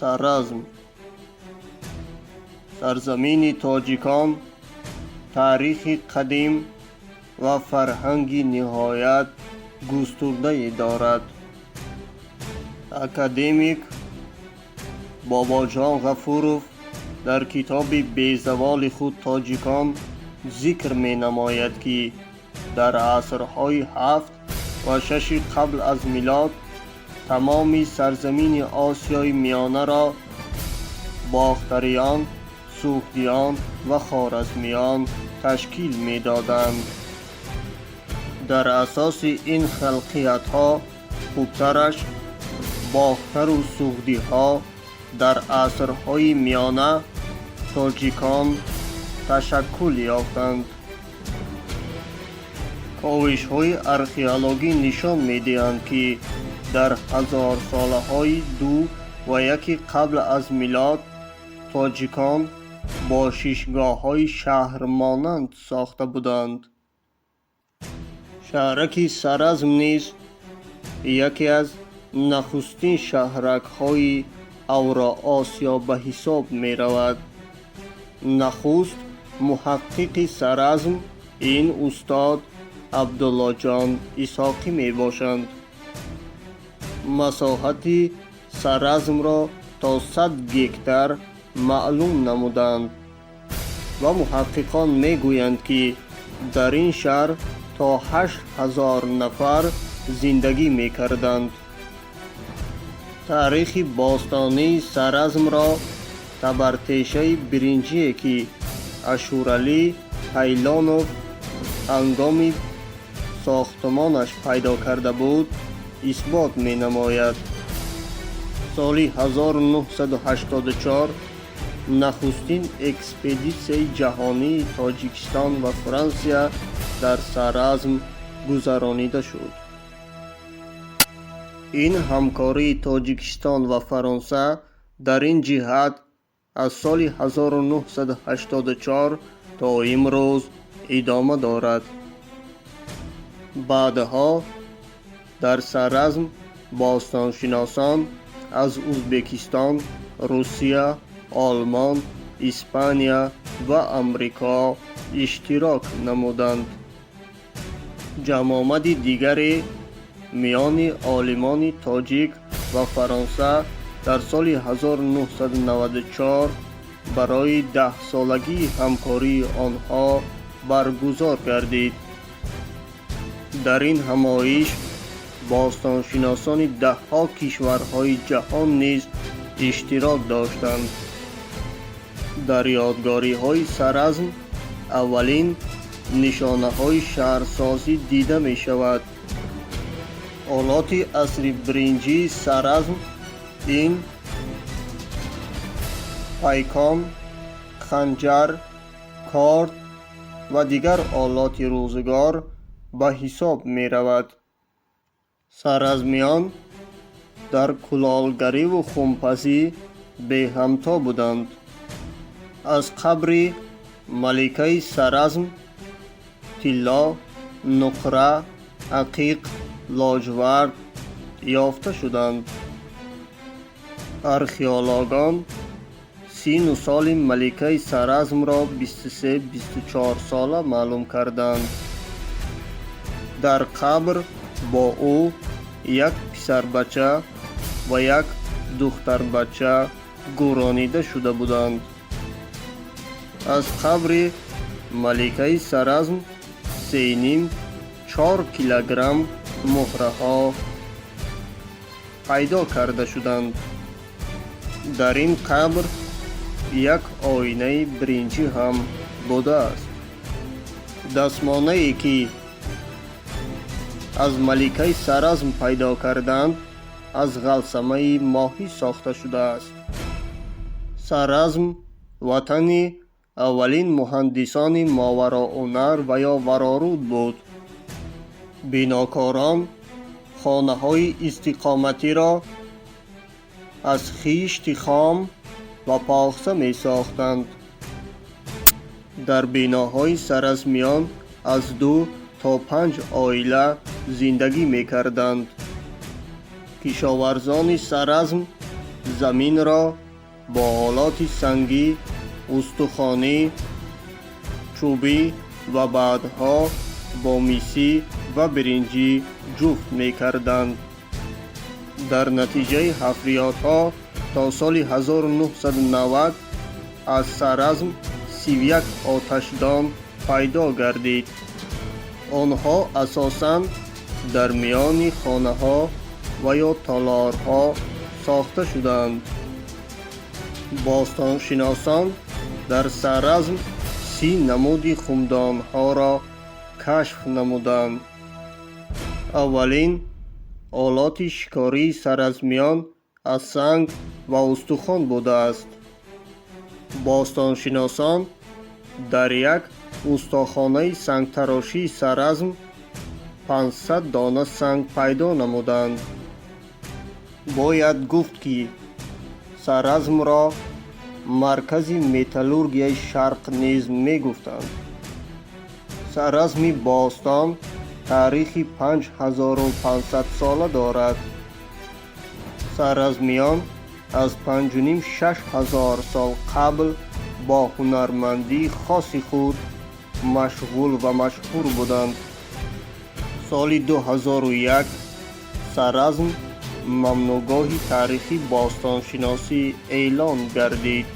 Сарразм. Сарзамини тоҷикон таърихи қадим ва фарҳанги ниҳоят густурдае дорад. Академик Бобоҷон Ғафуров дар китоби безаволи худ «Тоҷикон» зикр менамояд, ки дар асрҳои ҳафт ва шаши қабл аз милод тамоми сарзамини Осиёи Миёнаро бохтариён, суғдиён ва хоразмиён ташкил медоданд. Дар асоси ин халқиятҳо, хубтараш бохтару суғдиҳо, дар асрҳои миёна тоҷикон ташаккул ёфтанд. Ковишҳои археологӣ нишон медиҳанд, ки дар ҳазорсолаҳои ду ва яки қабл аз милод тоҷикон бошишгоҳҳои шаҳрмонанд сохта буданд. Шаҳраки Саразм низ яке аз нахустин шаҳракҳои Авроосиё ба ҳисоб меравад. Нахуст муҳаққиқи Саразм ин устод Абдуллоҷон Исоқӣ мебошанд. Масоҳати Саразмро то 100 гектар маълум намуданд ва муҳаққиқон мегӯянд, ки дар ин шаҳр то 8000 нафар зиндагӣ мекарданд. Таърихи бостонии Саразмро табартешаи биринҷие, ки Ашуралӣ Ҳайлонов ҳангоми сохтмонаш пайдо карда буд, исбот менамояд. Соли 1984 нахустин экспедитсияи ҷаҳонии Тоҷикистон ва Франсия дар Саразм гузаронида шуд. Ин ҳамкории Тоҷикистон ва Фаронса дар ин ҷиҳат аз соли 1984 то имрӯз идома дорад. Баъдҳо дар Саразм бостоншиносон аз Узбекистон, Русия, Олмон, Испания ва Амрико иштирок намуданд. Ҷамъомади дигаре миёни олимони тоҷик ва Фаронса дар соли 1994 барои 10-солагии ҳамкории онҳо баргузор гардид. Дар ин ҳамоиш бостоншиносони даҳҳо кишварҳои ҷаҳон низ иштирок доштанд. Дар ёдгориҳои Саразм аввалин нишонаҳои шаҳрсозӣ дида мешавад. Олоти асри биринҷии Саразм ин пайкон, ханҷар, корд ва дигар олоти рӯзгор ба ҳисоб меравад. Саразмиён дар кулолгариву хумпазӣ беҳамто буданд. Аз қабри маликаи Саразм тилло, нуқра, ақиқ, лоҷвард ёфта шуданд. Археологон сину соли маликаи Саразмро 23-24 сола маълум карданд. Дар қабр бо ӯ як писарбача ва як духтарбача гӯронида шуда буданд. Аз қабри маликаи Саразм 3,5-4 килограмм муҳраҳо пайдо карда шуданд. Дар ин қабр як оинаи биринҷӣ ҳам будааст. Дастмонае, ки аз маликаи Саразм пайдо карданд, аз ғалсамаи моҳӣ сохта шудааст. Саразм ватани аввалин муҳандисони Мовароуннаҳр ва ё Вароруд буд. Бинокорон хонаҳои истиқоматиро аз хишти хом ва похса месохтанд. Дар биноҳои саразмиён аз ду то панҷ оила зиндагӣ мекарданд. Кишоварзони Саразм Заминро бо олоти сангӣ, устухонӣ, чӯбӣ ва баъдҳо бо мисӣ ва биринҷӣ ҷуфт мекарданд. Дар натиҷаи ҳафриётҳо то соли 1990 аз Саразм 31 оташдон пайдо гардид. Онҳо асосан дар миёни хонаҳо ва ё толорҳо сохта шуданд. Бостоншиносон дар Саразм 30 намуди хумдонҳоро кашф намуданд. Аввалин олоти шикории саразмиён аз санг ва устухон будааст. Бостоншиносон дар як устохонаи сангтарошии Саразм 500 дона санг пайдо намуданд. Бояд гуфт, ки Саразмро маркази металлургияи Шарқ низ мегуфтанд. Саразми бостон таърихи 5500 сола дорад. Саразмиён аз 5,5-6 ҳазор сол қабл бо ҳунармандии хоси худ машғул ва машҳур буданд. Соли 2001 Саразм мамнӯъгоҳи таърихӣ бостоншиносӣ эълон гардид.